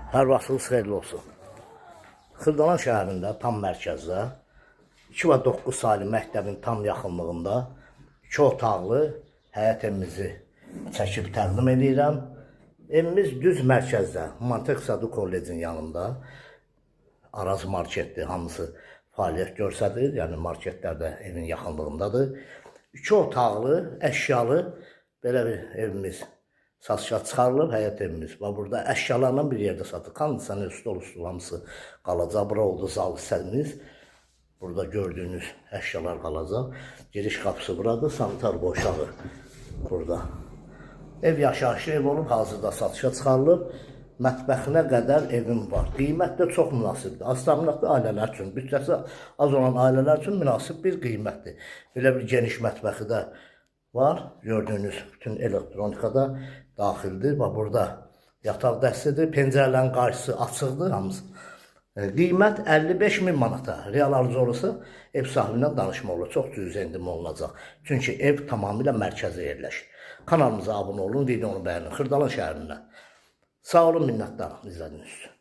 Hər vaxtınız xeyirli olsun. Xırdalan şəhərində, tam mərkəzdə, 2 və 9 saylı məktəbin tam yaxınlığında 2 otaqlı həyət evimizi çəkib təqdim edirəm. Evimiz düz mərkəzdə, Humanitar İqtisadi Kollecin yanında. Araz marketdir, hamısı fəaliyyət göstərir. Yəni marketlər də evin yaxınlığındadır. 2 otaqlı, əşyalı belə bir evimiz satışa çıxarılıb, həyət evimiz. Və burada əşyalarla bir yerdə satılır. Kondisioner, stol, üstü hamısı qalacaq. Bura oldu zal hissəmiz. Burada gördüyünüz əşyalar qalacaq. Giriş qapısı buradır, sanitar qoşağı burada. Ev yaşayışlı ev olub, hazırda satışa çıxarılıb. Mətbəxinə qədər evim var. Qiymət də çox münasibdir. Az təminatlı ailələr üçün, büdcəsi az olan ailələr üçün münasib bir qiymətdir. Belə bir geniş mətbəxi də var. Gördüyünüz bütün elektronika da daxildir. Bax burada yataq dəstidir. Pəncərələrin qarşısı açıqdır hamısı. Qiymət 55 min manata. Real alıcı olursa ev sahibi ilə danışma olur. Çox cüzi endirim olunacaq. Çünki ev tamamilə mərkəzə yerləşir. Kanalımıza abunə olun, videonu bəyənin. Xırdalan şəhərindən. Sağ olun, minnətdarım izlədiyiniz üçün.